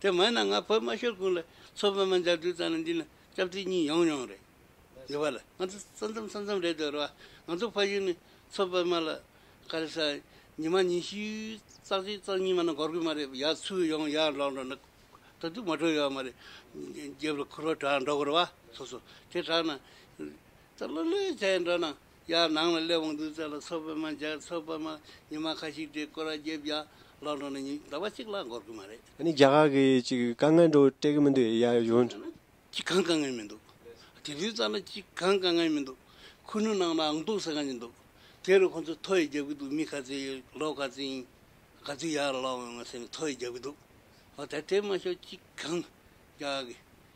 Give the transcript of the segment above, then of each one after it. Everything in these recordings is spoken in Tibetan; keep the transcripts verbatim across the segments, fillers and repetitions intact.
དེ་མ་ཡིན་ན་ང་བོད་དམར་ཤོག་གཞུང་ལ་མཚོ་པདྨ་མཇལ་དུས་ཙམ་ལ་འདི་ན་སྐྱབས་རྗེ་གཉིས་ཡོང་མྱོང་རེད། འདི་བ་ལ་ང་ཚོ་ས་མཚམས་ས་མཚམས་རེད་འདོད་རེད་བ། ང་ཚོ་ཕ་ཡུལ་ནི་མཚོ་པདྨ་ལ་ག་རེ་ཟ། ཉི་མ་ཉི་ཤུ་རྩ་གཅིག་རྩ་གཉིས་མ་ན་འགོར་གི་མ་རེད། ཡར་ཚུར་ཡོང་ཡར་ལོག་འགྲོ་ན་ད་དུང་མ་འགྲོ་ཡོད་མ་རེད། རྒྱབ་ལ་ཁུ་རོ་དྲག་འགྲོ་གི་རེད་བ། སོ་སོ་དེ་དྲག་ན་ད་ལོ་ལོས་བྱས་འགྲོ་ན་ཡར་ནང་ལ་སླེབས་འོང་དུས་ཙམ་ལ་མཚོ་པདྨ་མཇལ། མཚོ་པདྨ་ཉི་མ་ཁ་ཤས་དེ་སྐོར་ར་རྒྱབ་ཡར་ལོག་འགྲོ་ན་ཉི་ཟླ་བ་གཅིག་ལ་འགོར་གི་མ་རེད། ཨ་ནི་རྒྱ་གར་གི་ཅིག་དཀའ་ངལ་འགྲོ་སྤྲད་གི་མི་འདུག་ཡ་ཡོང་། ཅི་གང་དཀའ་ངལ་མི་འདུག་དེ་དུས་ཙམ་ལ་ཅི་གང་དཀའ་ངལ་མི་འདུག་ཁུ་ནུ་ནང་ལ་ཨང་ཏོག་ཟེར་མཁན་ཅིག་འདུག་དེ་རུ་ཁོང་ཚོ་ཐོ་ཡི་རྒྱབ་གི་འདུག་མི་ག་ཚོད་ཡོད། ལོ་ག་ཚོད་ཡིན། ག་ཚོད་ཡར་ལོག་ཡོང་ང་ཟེར་ནས་ཐོ་ཡི་རྒྱབ་གི་འདུག་འོ་ད་དེ་མ་ཤོག་ཅི་གང་རྒྱ་གི་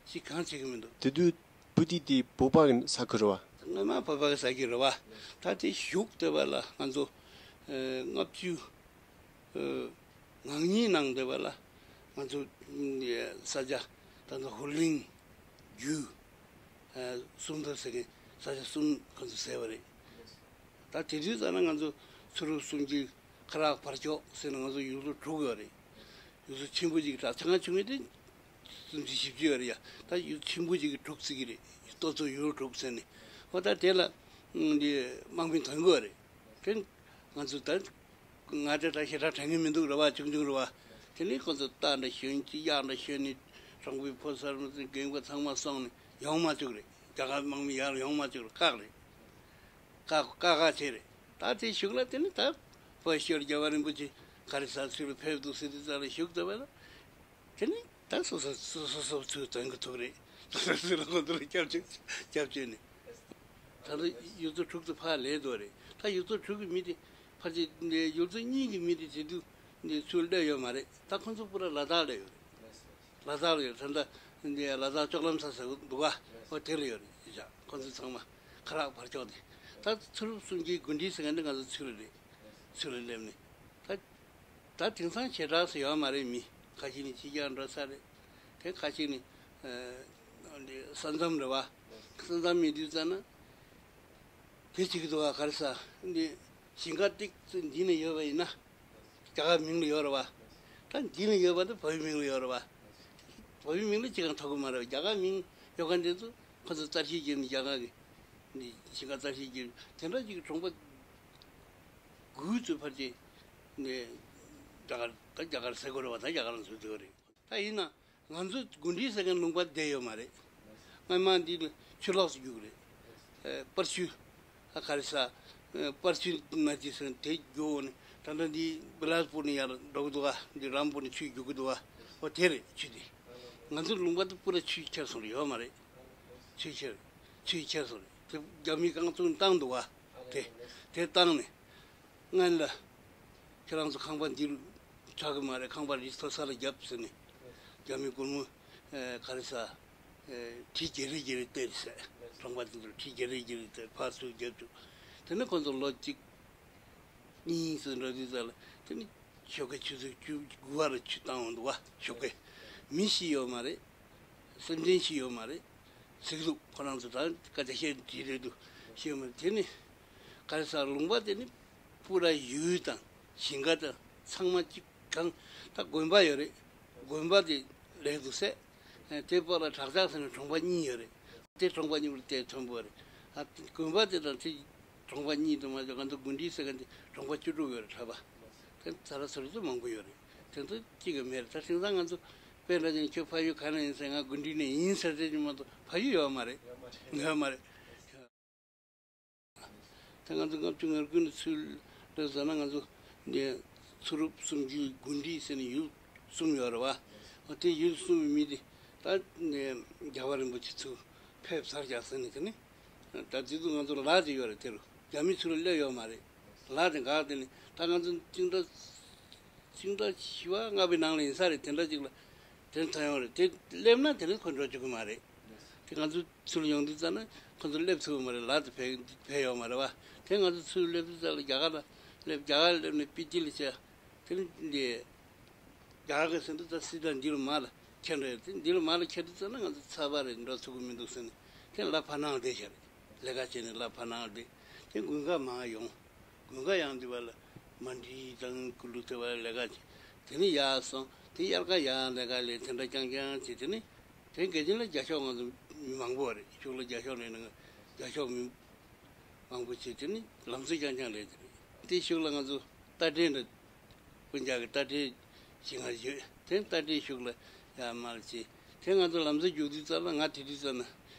ཅི་གང་བྱེད་གི་མི་འདུག་དེ་དུས་པུ་ཏི་དེ་བོད་པ་གི་ས་ཁུལ་རེད་བ། སྔོན་མ་བོད་པ་གི་ས་ཁུལ་རེད་བ། ད་དེ་བཞུགས་བསྡད་པ་ལ་ང་ཚོ་ཨ་ལྔ་བཅུ་ཨ་ང་གཉིས་ནང་བསྡད་པ་ལ་ང་ཚོ་ཨ་ས་ཆ་ད་ལྟ་ཧོར་གླིང་རྒྱུད་ཨ་སུམ་མདའ་ཟེར་མཁན་ས་ཆ་གསུམ་ཁོ་ཚོ་བཟས་པ་རེད། ད་དེ་དུས་ཙམ་ན་ང་ཚོ་ཚུ་རུབ་སུམ་ཅུ་ཁ་རག་བར་ཅོག་ཟེར་ན་ང་ཚོ་ཡུལ་ཚོ་དྲུག་ཡོད་རེད། ཡུལ་ཚོ་ཆེན་པོ་ཅིག་གྲགས། ཆེ་ང་ཆུང་ངུ་དེ་སུམ་ཅུ་བཞི་བཅུ་ཡོད་རེད་ཡ། ད་ཡུལ་ཆེན་པོ་ཅིག་གི་དྲུག་བརྩི་གི་རེད། ལྟོ་ཚོ་ཡུལ་དྲུག་ཟེར་ནས། ཨོ་ད་དེ་ལ་འདི་དམག་མི་ཐོན་དགོས་རེད། དེ་ང་ཚོ་ད་ང་དེ་ད་ཞེ་དྲག་དྲན་གི་མི་འདུག་རེད་བ། ཆུང་ཆུང་རེད་བ། དེ་ནས་ཁོ་ཚོ་རྟ་འདྲ་ཞོན་གྱི་གཡག་འདྲ་ཞོན་ནས་དྲང་པོའི་ཕོ་གསར་མ་ཚོ་རྒན་པ་ཚང་མ་སོང་ནས་ཡོང་མ་བཅུག་རེད། རྒྱ་གར་དམག་མི་ཡར་ཡོང་མ་བཅུག་རེད། བཀག་རེད། བཀག་བཀག་བཀག་བྱས་རེད། ད་དེ་གཞུག་ལ་དེ་ནི་ད་བོད་ཤོར་རྒྱལ་བ་རིན་པོ་ཆེ་ག་རེ་ཟ་ཚུལ་ལ་ཕེབས་འདུག་ཟེར་དུས་ཙམ་ལ་བཞུགས་ཐུབ་པ་ལ། དེ་ནི་ད་སོ་སོ་སོ་སོ་སོ་ཚུལ་དོན་གི་ཐུག་རེད། སོ་སོ་ཚུལ་ལ་ཁོ་ཚོ་ལ་སྐྱབས་བཅོལ་སྐྱབས་བཅོལ་ནས། ད་ལྟ་ཡུལ་ཚོ་དྲུག་ཏུ་ཕར་ལས་འགྲོ་རེད། ད་ཡུལ་ཚོ་དྲུག་གི་མི་དེ་ཕལ་ཆེར་ཡུལ་ཚོ་གཉིས་ཀྱི་མི་དེ་དེ་དུས་ཚུར་སླེབས་ཡོད་མ་རེད། ད་ཁོ་ཚོ་པུ་ར་ལ་དྭགས་སླེབས་ཡོད་རེད། ལ་དྭགས་ལ་ཡོད་རེད། ད་ལྟ་འདི་ལ་དྭགས་ལྕོག་ལམ་ས་ཟེར་གི་འདུག་ག་ཨོ་དེ་ལ་ཡོད་རེད། ཅི་བྱ་ཁོ་ཚོ་ཚང་མ་ཁ་རག་བར་ཅོག་དེ། ད་ཚུ་རུབ་སུམ་ཅུའི་དགུ་འདྲེས་ཟེར་མཁན་དེ་ང་ཚོ་ཚུར་རེད། ཚུར་སླེབས་ནས་ད་ད་དེང་སང་ཞེ་དྲག་སུ་ཡོད་མ་རེད། མི་ཁ་ཤས་ནི་ཕྱི་རྒྱལ་འགྲོ་ས་རེད། དེ་ཁ་ཤས་ནི་ཨ་འདི་ས་མཚམས་རེད་བ། ས་མཚམས་མི་དུས་ཙམ་ན་དེ་བྱེད་ཀྱི་འདུག་ག་ག་རེ་ཟ་འདི་ཞིང་ཁ་ཏིག་ཙི་འདི་ནས་ཡོད་པ་ཡིན་ན། རྒྱ་གར་མིང་ལ་ཡོད་རེད་བ། ད་འདི་ལ་ཡོད་པ་འདི་བོད་ཡིག་མིང་ལ་ཡོད་རེད་བ། བོད་ཡིག་མིང་ལ་ཅི་གང་ཐོགས་ཀྱི་མ་རེད་བ། རྒྱ་གར་མིང་ཡོད་མཁན་དེ་ཚོ་ཁོ་ཚོ་རྩ་ཤེས་ཀྱི་རྒྱ་གར་གི་འདི་ཞིང་ཁ་རྩ་ཤེས་ཀྱི་དེ་འདྲ་ཅིག་གི་གྲོང་པ་དགུ་ཚོ་ཕལ་ཆེར་འདི་རྒྱ་གར་ད་རྒྱ་གར་ཟེར་དགོས་རེད་བ། ད་རྒྱ་གར་ལ་འཛུལ་འདུག་རེད། ད་ཡིན་ན། ང་ཚོ་དགུན་དུས་ཟེར་མཁན་ལུང་པ་བསྡད་ཡོད་མ་རེད། སྔོན་མ་འདི་ནི་ཆུ་ལོག་སུ་རྒྱུག་རེད། ཨེ་པར་ཆུ། ཨ་ག་རེ་ཟ། ཨེ་པར་ཆུ་ན་ཅི་ཟེར་དེ་རྒྱུག་ནི་ད་ལྟ་འདི་བི་ལཱས་པུར་ནས་ཡར་འགྲོ་གི་འདུག་ག་འདི་རམ་པུར་ནས་ཆུ་རྒྱུག་གི་འདུག་ག་འོ་དེ་རེད་ཆུ་དེ། ང་ཚོ་ལུང་པ་དེ་པུ་ར་ཆུ་ཁྱེར་སོང་རེད། ཡོད་མ་རེད། ཆུ་ཁྱེར། ཆུ་ཁྱེར་སོང་རེད། དེ་རྒྱ་མིའི་རྐང་བཙུགས་བཏང་འདུག་ག་དེ་དེ་བཏང་ནས། སྔོན་ལ། ཁྱེད་རང་ཚོ་ཁང་པ་འདི་རུ་ཆགས་ཀྱི་མ་རེད། ཁང་པ་རི་མཐོ་ས་ལ་བརྒྱབ་ཟེར་ནས། རྒྱ་མི་སྒོར་མོ་ཨེ་ག་རེ་ཟ། ཨེ་ཁྲི་བརྒྱད་རེ་བརྒྱད་རེ་སྟེར་ཟེར། ཁང་པ་འདི་ཚོ་ཁྲི་བརྒྱད་རེ་བརྒྱད་རེ་སྟེར་ཕར་ཚུར་བརྒྱབ་བཅུག་དེ་ནས་ཁོ་ཚོ་ལོ་གཅིག་གཉིས་ཙམ་འགྲོ་དུས་ཙམ་ལ་དེ་ནས་ཞོགས་ཀས་ཆུ་ཚོད་བཅུ་དགུ་པ་རུ་ཆུ་བཏང་འོང་འདུག་ག་ཞོགས་ཀས། མི་ཤི་ཡོད་མ་རེད། སེམས་ཅན་ཤི་ཡོད་མ་རེད། ཟེར་གི་འདུག་ཁོ་རང་ཚོ་ད་སྐད་ཆ་བཤད་དེ་རེད་འདུག་ཤི་ཡོད་མ་རེད། དེ་ནི་ག་རེ་ཟ། ལུང་པ་དེ་ནི་པུ་ར་ཡུལ་དང་ཞིང་ཁ་དང་ཚང་མ་གཅིག་གང་ད་དགོན་པ་ཡོད་རེད། དགོན་པ་དེ་ལས་འདུག་ཟེར། དེ་པོ་ལ་བྲག་ཆགས་ཟེར་ནས་གྲོང་པ་གཉིས་ཡོད་རེད། དེ་གྲོང་པ་གཉིས་པོ་དེ་མཐོན་པོ་རེད། ཨ་དགོན་པ་དེ་དང་དེ་གྲོང་པ་གཉིས་དུ་མ་ང་ཚོ་དགུན་དྲིས་ཟེར་མཁན་དེ་གྲོང་པ་བཅུ་དྲུག་ཡོད་རེད། གྲྭ་པ་དེ་ཚ་ར་ཚུ་རུ་ཚོ་མང་པོ་ཡོད་རེད། དེ་ཚོ་གཅིག་གི་མེད་རེད། ད་དེང་སང་ང་ཚོ་དཔེ་འདྲ་ཅན་ཁྱོད་ཕ་ཡུལ་ག་ནས་ཡིན་ཟེར། ང་དགུན་དྲིས་ནས་ཡིན་ཟེར་དེ་ཅིག་མ་གཏོགས་ཕ་ཡུལ་ཡོད་མ་རེད། ཡོད་མ་རེད། ད་ང་ཚོ་ལྔ་བཅུ་ང་དགུ་ནས་ཚུར་སླེབས་ཟེར་ན་ང་ཚོ་ནས་ཚུ་རུབ་སུམ་ཅུའི་དགུན་དྲིས་ཟེར་ནས་ཡུལ་གསུམ་ཡོད་རེད་བ། དེ་ཡུལ་གསུམ་གྱི་མི་དེ་ད་ནས་རྒྱལ་བ་རིན་པོ་ཆེ་ཚུར་ཕེབས་ཚར་བཞག་ཟེར་ནས་དེ་ནས། ད་དེ་དུས་ང་ཚོ་ལ་དེ་ཡོད་རེད། དེ་རུ་རྒྱ་མི་ཚུར་སླེབས་ཡོད་མ་རེད། ལ་དེ་འགག་དེ་ནི་ད་ང་ཚོ་ཅིང་ཏ་ཅིང་ཏ་བཞི་པ་ལྔ་པའི་ནང་ལ་ཡིན་ས་རེད། དེ་འདྲ་ཅིག་ལ་དེ་ཐོན་ཡོང་རེད། དེ་སླེབས་ན་དེ་ནི་ཁོ་འགྲོ་བཅུག་གི་མ་རེད། དེ་ང་ཚོ་ཚུར་ཡོང་དུས་ཙམ་ན་ཁོ་ཚོ་སླེབས་ཐུབ་ཀྱི་མ་རེད། ལ་དེ་ཕེབས་ཕེབས་ཡོད་མ་རེད་བ། དེ་ང་ཚོ་ཚུར་སླེབས་དུས་ཙམ་ལ་རྒྱ་གར་ལ་སླེབས། རྒྱ་གར་སླེབས་ནས་པི་ཏི་ལ་བྱས། དེ་ནི་འདི། རྒྱ་གར་གྱི་ཟིན་དུ་ད་སྲིད་དང་འདི་ལ་མ་ལ་ཁྱེར་འགྲོ་ཡོད་དེ། འདི་ལ་མ་ལ་ཁྱེར་དུས་ཙམ་ན་ང་ཚོ་ཚ་བ་རེད། འགྲོ་ཐུབ་ཀྱི་མི་འདུག་ཟེར་ནས་དེ་ལ་ཕ་ནང་བསྡད་ཤག་རེད། ལས་ཀ་བྱས་ནས་ལ་ཕ་ནང་བསྡད། དེ་དགུན་ཁ་མར་ཡོང་། དགུན་ཁ་ཡང་འདི་བ་ལ་མ་འདྲི་དང་ཀུ་ལུ་དེ་བ་ལ་ལས་ཀ་བྱས། དེ་ནས་ཡར་སོང་ དེ་དབྱར་ཁ་ཡར་ལས་ཀ་ལས་དེ་འདྲ་རྐྱང་རྐྱང་བྱས། དེ་ནི་དེ་འགལ་རྐྱེན་ལ་རྒྱ་ཤོག་ང་ཚོ་མི་མང་པོ་རེད། ཕྱུགས་ལ་རྒྱ་ཤོག་ལས་ནི་རྒྱ་ཤོག་མི་མང་པོ་བྱས། དེ་ནི་ལམ་སྲོལ་རྐྱང་རྐྱང་ལས་དེ་རེད། དེ་ཤུགས་ལ་ང་ཚོ་རྟ་དྲེལ་འདྲ་སྤུན་ཀྱག་གི་རྟ་དྲེལ་ཞིག་ང་ཡོད། དེ་རྟ་དྲེལ་ཤུགས་ལ་ཡར་མར་བྱས། དེ་ང་ཚོ་ལམ་སྲོལ་རྒྱུག་དུས་ཙམ་ལ་ང་དེ་དུས་ཙམ་ན་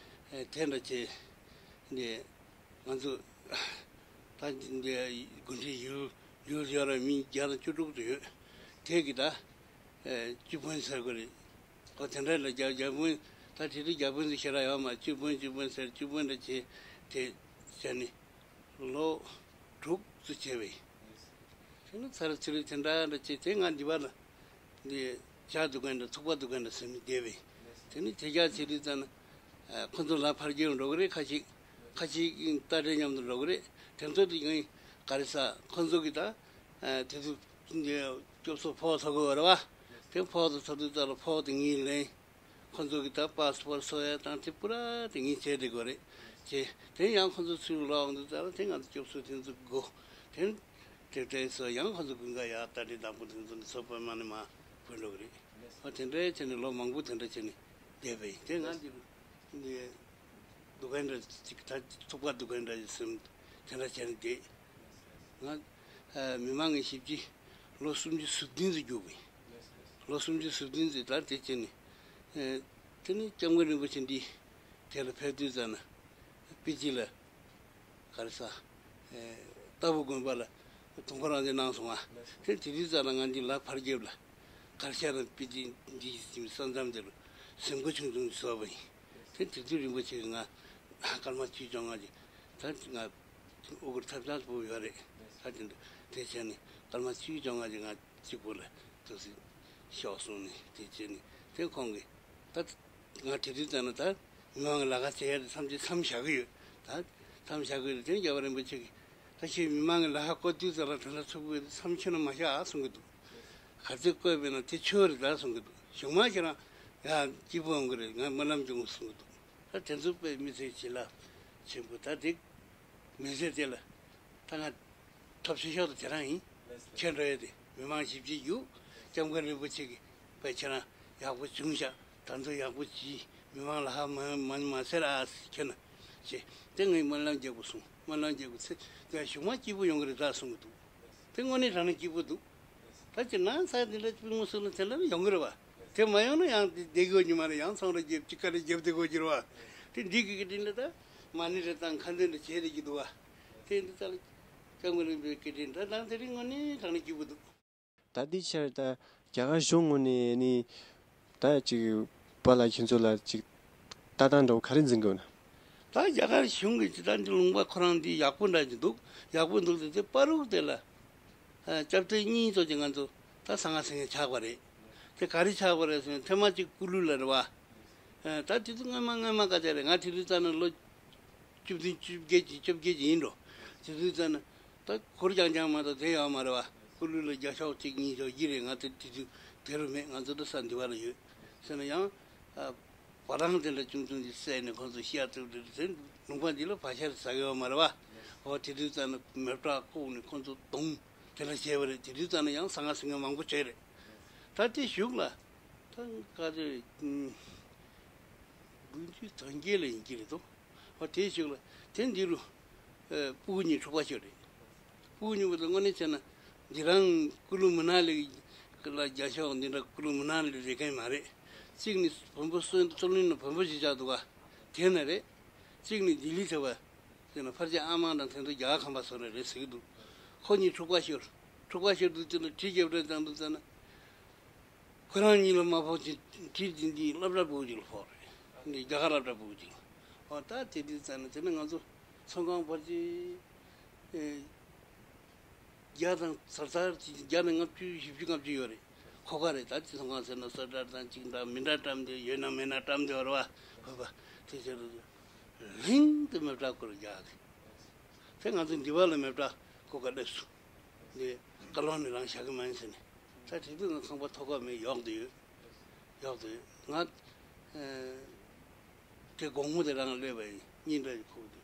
དེ་འདྲ་བྱས་ནས། ང་ཚོ་ད་འདི་དགུན་ཁྲིའི་ཡུལ་ཡུལ་ཡོད་ར་མི་བརྒྱ་དང་བཅུ་དྲུག་ཙམ་ཡོད། དེ་གི་ད་ཨེ་བཅུ་དཔོན་ཟེར་དགོས་རེད། ཨོ་དེ་འདྲ་ལ་བརྒྱ་བརྒྱ་དཔོན། ད་དེ་དུས་བརྒྱ་དཔོན་ཟེར་ཞེ་དྲག་ཡོད་མ། བཅུ་དཔོན་བཅུ་དཔོན་ཟེར། བཅུ་དཔོན་འདྲ་བྱས་དེ་བྱས་ནས་ལོ་དྲུག་ཙམ་བྱས་པས། དེ་ནི་ཚར་ཚུར་དེ་འདྲ་འདྲ་བྱས། དེ་ང་འདི་པ་ལ་འདི་ཇ་འདུ་མཁན་འདྲ་ཚོགས་པ་འདུ་མཁན་འདྲ་ཟེར་ནས་བསྡད་པས། དེ་ནི་དེ་ཇ་ཚེ་རིང་ཙམ་ན་ཨ་ཁོ་ཚོ་ལ་ཕར་རྒྱབ་འགྲོ་གི་རེད། ཁ་ཅིག་ཁ་ཅིག་རྟ་དྲེལ་མཉམ་དུ་འགྲོ་གི་རེད། དེ་ཚོ་དེ་ངས་ག་རེ་ཟ། ཁོ་ཚོ་གི་ད་ཨ་དེ་ཚོ་འདི་སྐྱོབ་གསོ་ཕོག་ཐོག་གི་བར་བ། དེ་ཕོག་ཐོག་ཐོག་དུས་ཙམ་ལ་ཕོག་དེ་ངས་ལེན། ཁོ་ཚོ་གི་ད་པཱ་སི་པོར་བཟོ་ཡ་དང་དེ་པུ་ར་དེ་ངས་བྱས་བསྡད་དགོས་རེད། བྱས། དེ་ཡང་ཁོ་ཚོ་ཚུར་ལོག་འདུག་ཙང་དེ་ང་ཚོ་སྐྱོབ་གསོ་དེ་ཚོ་དགོས། དེ་དེ་དེ་ཚོ་ཡང་ཁོ་ཚོ་དགུན་ཁ་ཡག་རྟ་དྲེལ་དང་པོ་དེ་ཚོ་ཚོ་པ་མ་ནི་མ་བུད་འགྲོ་གི་རེད། ཨ་དེ་འདྲའི་བྱས་ནས་ལོ་མང་པོ་དེ་འདྲ་བྱས་ནས་བསྡད་པ་ཡིན། དེ་ང་འདི་འདི་འདུ་མཁན་འདྲ་ཅིག་ད་ཚོགས་པ་འདུ་མཁན་འདྲ་ཅིག་སེམས་དེ་འདྲ་བྱས་ནས་བསྡད། ང་ཨ་མི་མང་གི་ཞིབ་ཕྱི་ལོ་སུམ་ཅུ་སོ་བདུན་དུ་རྒྱུགས་པ་ཡིན། ལོ་སུམ་ཅུ་སོ་བདུན་ཙམ་ད་དེ་བྱས་ནས། ཨེ་དེ་ནས་སྐྱབས་མགོན་རིན་པོ་ཆེ་འདི་དེ་ལ་ཕེབས་དུས་ཙམ་ན་པེ་ཅིན་ལ་ག་རེ་ཟ། ཨེ་རྟ་ཕོ་དགོན་པ་ལ་དུས་འཁོར་རང་བཙན་གནང་སོང་ང་། དེ་དེ་དུས་ཙམ་ལ་ང་འདི་ལ་ཕར་རྒྱབ་ལ་གར་ཤ་དང་པེ་ཅིན་འདི་ས་མཚམས་དེ་ལ་གཟིམ་ཁང་ཆུང་ཆུང་བཟོས་པ་ཡིན། དེ་དེ་དུས་རིན་པོ་ཆེ་གིས་ང་སྐར་མ་བཅུ་བཅོ་ལྔ་ཅིག་ད་ང་ཨོ་གུར་ཐབས་ཆག་པོ་ཡོད་རེད། ད་དེ་འདྲ་དེ་བྱས་ནས་སྐར་མ་བཅུ་བཅོ་ལྔ་ཅིག་ང་གཅིག་པོ་ལ་ཐུགས་སྲས་ཤོག་གསུངས་ནས། དེ་བྱས་ནས་དེ་ཁོང་གིས་ད་ང་དེ་དུས་ཙམ་ན་ད་མི་མང་གི་ལས་ཀ་བྱེད་ཡ་དེ་ཐམས་ཅད་མཚམས་བཞག་གི་ཡོད། ད་མཚམས་བཞག་གི་ཡོད། དེ་རྒྱལ་བ་རིན་པོ་ཆེ་གིས་ད་ཁྱེད་མི་མང་གི་ལས་ཀ་བསྐོ་དུས་ཙམ་ལ་དེ་འདྲ་ཚུགས་པའི་མཚམས་ཁྱོན་ནས་མ་བཞག་ཨ་གསུང་གི་འདུག་ག་ཚོད་བསྐོས་པས་ན་དེ་ཆོག་རེད་ད་གསུང་གི་འདུག་གཞུག་མ་ཁྱེད་རང་ཡ་སྐྱིད་པོ་ཡོང་གི་རེད། ང་སྨོན་ལམ་སྐྱོང་གི་གསུང་གི་འདུག་ད་དེ་ཚོ་དཔེ་མི་སྲིད་བྱིན་རླབས་ཆེན་པོ། ད་དེ་མི་ཚེ་དེ་ལ་ད་ང་ཐབས་ཤེས་ཤོག་ཏུ་དེ་རང་ཡིན། ཁྱེད་འགྲོ་ཡ་དེ་མི་མང་ཞིབ་ཅིག་རྒྱུགས། སྐྱབས་མགོན་རིན་པོ་ཆེ་གིས་དཔེ་ཁྱེད་རང་ཡག་པོ་བྱུང་ཤག་ད་ཚོད་ཡག་པོ་གྱིས། མི་མང་ལ་ཧ་མ་མ་མ་ཟེར་ཨ་ཁྱེད་ན་ཅེས་དེ་ངས་སྨོན་ལམ་རྒྱག་དགོས་གསུངས། སྨོན་ལམ་རྒྱག་དགོས་ཚེ་དེ་གཞུག་མ་སྐྱིད་པོ་ཡོང་གི་རེད་ད་གསུང་གི་འདུག་དེ་དངོས་གནས་དྲང་གནས་སྐྱིད་པོ་འདུག་ད་ཅི་ན་ས་འདི་འདྲ་པུས་མོ་སུ་ལ་དེ་འདྲ་ཡོང་གི་རེད་བ། དེ་མ་ཡོང་ན་ཡང་དེ་བསྡད་དགོས་ཀྱི་མ་རེད། ཡང་ཚོང་ར་རྒྱབ་ཅིག་ཀ་རེ་རྒྱབ་བསྡད་དགོས་ཀྱི་རེད་བ། དེ་འདི་གི་གི་དྲིན་ལ་ད་མ་ཎི་རེ་དང་ཁ་འདོན་རེ་བྱས་རེ་གི་འདུག་བ། དེ་འདི་ད་ལ་སྐྱབས་མགོན་རིན་པོ་ཆེའི་གི་དྲིན་ད་དང་དེ་རིང་དངོས་གནས་དྲང་གནས་སྐྱིད་པོ་འདུག་ད་འདི་ཕྱིར་ད་རྒྱ་གར་གཞུང་ངོས་ནས་ནི་ད་ཅིག་པཱ་ལགས་ཁྱེད་ཚོ་ལ་ཅིག་ལྟ་སྟངས་འདྲ་བོ་ག་རེ་འཛིན་དགོས་ན། ད་རྒྱ་གར་གཞུང་གིས་ཇི་ལྟར་འདི་ལུང་པ་ཁོ་རང་འདི་ཡག་པོ་འདྲ་ཅིག་འདུག་ཡག་པོ་འདུག་ཟེར་ཏེ་པ་རུག་དེ་ལ་ཨ་སྐྱབས་བཅོལ་གཉིས་ཙམ་ཅིག་ང་ཚོ་ད་ཟང་ངེ་ཟིང་ངེ་ཆགས་པ་རེད། དེ་ག་རེ་ཆགས་པ་རེད་ཟེར་ན་ཐེངས་མ་གཅིག་ཀུ་ལུ་ལ་རེད་བ། ཨ་ད་དེ་ཚོ་སྔོན་མ་སྔོན་མ་སྐད་ཆ་རེད། ང་དེ་དུས་ཙམ་ན་ལོ་བཅུ་བདུན་བཅོ་བརྒྱད་ཅིག་བཅོ་བརྒྱད་ཅིག་ཡིན་འགྲོ། དེ་དུས་ཙམ་ན་ད་གུར་རྐྱང་རྐྱང་མ་གཏོགས་དེ་ཡོད་མ་རེད་བ། ཀུ་ལུ་ལ་བརྒྱ་ཤོག་གཅིག་གཉིས་ཤོག་བཞི་རེད། ང་དེ་དེ་དུས་དེ་རུ་མེད། ང་ཚོ་འདི་ས་འདི་བ་ལ་ཡོད་ཟེར་ན་ཡང་ཨ། བ་རང་དེ་འདྲ་ཆུང་ཆུང་ཅིག་བསད་ནས་ཁོང་ཚོ་ཤི་ཡ་ཐུབ་དེ་དེ་ལུང་པ་འདི་ལ་བག་ཆགས་ཟ་གི་ཡོད་མ་རེད་བ། འོ་དེ་དུས་ཙམ་ན་མེ་སྟག་བཀུག་ནས་ཁོང་ཚོ་རྡུང་དེ་འདྲ་བྱས་པ་རེད། དེ་དུས་ཙམ་ན་ཡང་ཟང་ངེ་ཟིང་ངེ་མང་པོ་བྱས་རེད། ད་དེ་གཞུག་ལ་ད་ག་ཚོད་དགུ་བཅུ་དོན་བརྒྱད་ལ་ཡིན་གྱི་རེད་དོ། འོ་དེ་གཞུག་ལ་དེ་འདི་རུ་ཨ་སྤུ་གུ་གཉིས་འཁྲུག་པ་ཤོར་རེད། སྤུ་གུ་གཉིས་པོ་ལ་དངོས་གནས་བྱས་ན་འདི་རང་ཀུ་ལུ་མི་ན་ལི་ལ་རྒྱ་ཤོག་འདི་འདྲ་ཀུ་ལུ་མི་ན་ལི་རེད་མཁན་མ་རེད། གཅིག་ནི་བོན་པོ་སོན་སོ་ལུན་ན་བོན་པོ་ཞིག་ཆགས་འདུག་ག་དེ་ན་རེད། གཅིག་ནི་ལྡི་ལི་ཐེ་བ་དེ་ན་ཕར་ཆེར་ཨ་མང་དང་དེ་ཚོ་རྒྱ་གར་ཁམས་པ་སོགས་རེད་རེད་ཟེར་གི་འདུག་ཁོ་གཉིས་འཁྲུག་པ་ཤོར། འཁྲུག་པ་ཤོར་དུས་དེ་ན་གྲི་རྒྱབ་གྲལ་བཏང་དུས་ཙམ་ན། ཁོ་རང་གཉིས་ལ་མ་ཕོག་ཅིག་གྲི་འདི་འདི་སློབ་གྲྭ་སྤུ་གུ་ཅིག་ལ་ཕོག་རེད། འདི་རྒྱ་གར་སློབ་གྲྭ་སྤུ་གུ་ཅིག་ལ། འོ་ད་དེ་དུས་ཙམ་ན་དེ་ནི་ང་ཚོ་ཚོང་ཁང་ཕལ་ཆེར་ཨེ་བརྒྱ་དང་ཚར་ཚར་ཅིག་བརྒྱ་དང་ལྔ་བཅུ་བཞི་བཅུ་ལྔ་བཅུ་ཡོད་རེད། ཁོ་ག་རེད། ད་ཅི་ཚོང་ཁང་ཟེར་ན་གསོལ་ཁྲལ་དང་ཅིག་འདྲ་མི་འདྲ་བཀྲམ་དེ་ཡོད་ན་མེད་ན་བཀྲམ་དེ་ཡོད་རེད་བ། ཧོ་བ་དེ་ཚོ་ལྷིང་དུ་མེ་སྟག་ཁོ་རང་རྒྱག་གི། དེ་ང་ཚོ་འདི་བ་ལ་མེ་སྟག་ཁོ་ག་སླེབས་སོང་། འདི་བཀའ་ལོག་ནས་རང་བཞག་གི་མ་ཡིན་ཟེར་ནས། ད་དེ་དུས་ང་ཁང་པ་ཐོག་ཁ་མེད་ཡོག་དེ་ཡོད། ཡོག་དེ་ཡོད། ང་ཨེ་དེ་དགོང་མོ་དེ་རང་སླེབས་པ་ཡིན། གཉིས་འདྲ་ཞིག་ཁུག་དེ་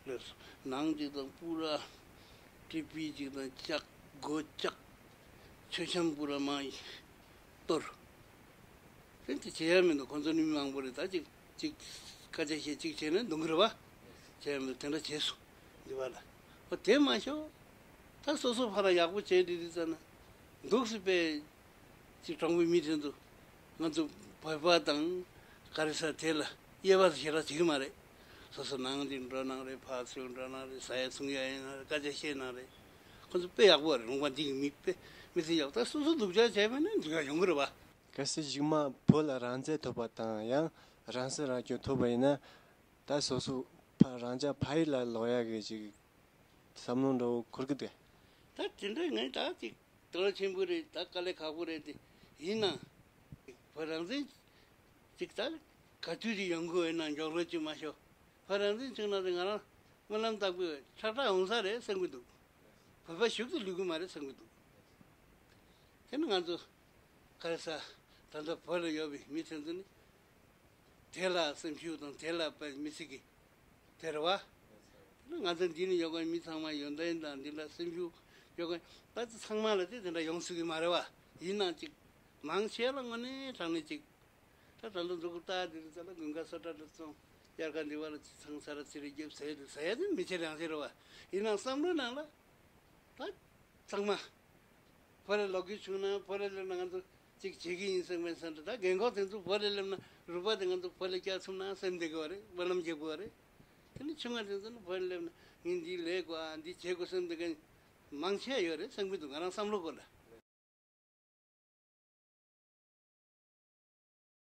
སླེབས་སོང་། ནང་ཅིག་དང་པུ་ར་ཀྲི་པི་ཅིག་དང་ལྕགས་སྒོ་ལྕགས་མཆོད་བཤམས་པུ་ར་མ་གཏོར། དེ་དེ་བྱེད་ཡ་མི་འདུག་ཁོང་ཚོ་ནི་མི་མང་པོ་རེད། ད་ཅིག་ཅིག་སྐད་ཆ་བཤད་ཅིག་བྱས་ནས་འདུག་གི་རེད་བ། བྱེད་ཡ་མི་འདུག་དེ་འདྲ་བྱས་སོང་འདི་བ་ལ། ཨོ་དེ་མ་ཤོག་ད་སོ་སོ་ཕར་ཡག་པོ་བྱས་འདི་འདི་ཙ་ན་འདུག་སྲིད་པས། ཅིག་གྲོང་པའི་མི་དེ་ཚོ་ང་ཚོ་བོད་པ་དང་ག་རེ་ཟེར་དེ་ལ་དབྱེ་བ་ཞེ་དྲག་བྱེད་ཀྱི་མ་རེད། སོ་སོ་ནང་དེ་འགྲོ་གནང་རེད། ཕར་ཚུར་འགྲོ་གནང་རེད། ཟ་ཡ་འཐུང་ཡ་ཡིན་ན་རེད། སྐད་ཆ་བཤད་གནང་རེད། ཁོ་ཚོ་དཔེ་ཡག་པོ་རེད། ལུང་པ་འདི་གི་མི་དཔེ་མི་ཚེ་ཡག་ད་སོ་སོ་སྡུག་ཅག་བྱས་པ་ན་འདི་ག་ཡོང་གི་རེད་བ། གལ་སྲིད་གཞུག་མ་བོད་ལ་རང་བཙན་ཐོབ་པ་དང་ཡང་རང་སྲིད་རང་སྐྱོང་ཐོབ་པ་ཡིན་ན། ད་སོ་སོ་ཕ་རང་ཅག་ཕ་ཡུལ་ལ་ལོག་ཡག་གི་ཅིག་བསམ་བློ་འདྲ་བོ་འཁོར་གི་འདུག་ད་དེ་འདྲ་ངས་ད་ཅིག་དོ་ཆེན་པོ་རེད། ད་དཀའ་ལས་ཁག་པོ་རེད་དེ། ཡིན་ནའང་བོད་རང་བཙན་ཅིག་ད་ག་དུས་ཅིག་ཡོང་གི་ཡོད་ན་མགྱོགས་རོལ་ཅིག་མ་ཤོག་བོད་རང་བཙན་བྱུང་ན་དེ་ང་རང་སྨོན་ལམ་བཏབ་གི་ཡོད། ཁྲག་ཁྲག་འོང་ས་རེད་བསམ་གི་འདུག་བོད་པ་ཞུགས་ཏུ་ལུས་གི་མ་རེད་བསམ་གི་འདུག་དེ་ནི་ང་ཚོ་ག་རེ་ཟ། ད་ལྟ་བོད་ལ་ཡོད་པའི་མི་དེ་ཚོ་ནི་དེ་ལ་སེམས་ཤུགས་དང་དེ་ལ་དཔེ་མི་སྲིད་གི་དེ་རེད་བ། དེ་ནི་ང་ཚོ་འདི་ནི་ཡོད་མཁན་མི་ཚང་མ་ཡོན་ཏན་དང་འདི་འདྲ་སེམས་ཤུགས་ཡོད་མཁན་ད་ཚང་མ་ལ་དེ་དེ་འདྲ་ཡོང་སྲིད་གི་མ་རེད་བ། ཡིན་ནའང་ཅིག་མང་ཆེ་ལ་དངོས་གནས་དྲང་གནས་ཅིག་ད་ད་ལོ་འཛུགས་སྐྲུན་འདི་རིགས་ཙམ་ལ་དགུན་ཁ་ས་ཁྲ་འདྲ་བཙོང་། དབྱར་ཁ་འདི་བ་ལ་ཚང་ས་ར་ཚི་རི་རྒྱབ་ཟས་དེ་ཟ་ཡ་དེ་མི་ཆེ་རང་ཆེ་རེད་བ། ཡིན་ནའང་བསམ་བློའི་ནང་ལ་ད་ཚང་མ་བོད་ལ་ལོག་རྒྱུ་བྱུང་ན་བོད་ལ་སླེབས་ན་ང་ཚོ་ཅིག་བྱེད་ཀྱི་ཡིན་བསམ་པའི་བསམ་འདྲ། ད་རྒན་གོག་དེ་ཚོ་བོད་ལ་སླེབས་ན་རུས་པ་དེ་ང་ཚོ་བོད་ལ་བསྐྱལ་ཐུབ་ན་བསམ་བསྡད་དགོས་བ་རེད། སྨོན་ལམ་རྒྱག་དགོས་བ་རེད། དེ་ནི་ཆུང་བ་དེ་ཚོ་ནི་བོད་ལ་སླེབས་ན་ངས་འདི་ལས་དགོས་ཨ་འདི་བྱེད་དགོས་བསམ་བསྡད་མཁན་མང་ཆེ་ཡོད་རེད་བསམ་གྱི་འདུག་ང་རང་བསམ་བློ་སྐོར་ལ།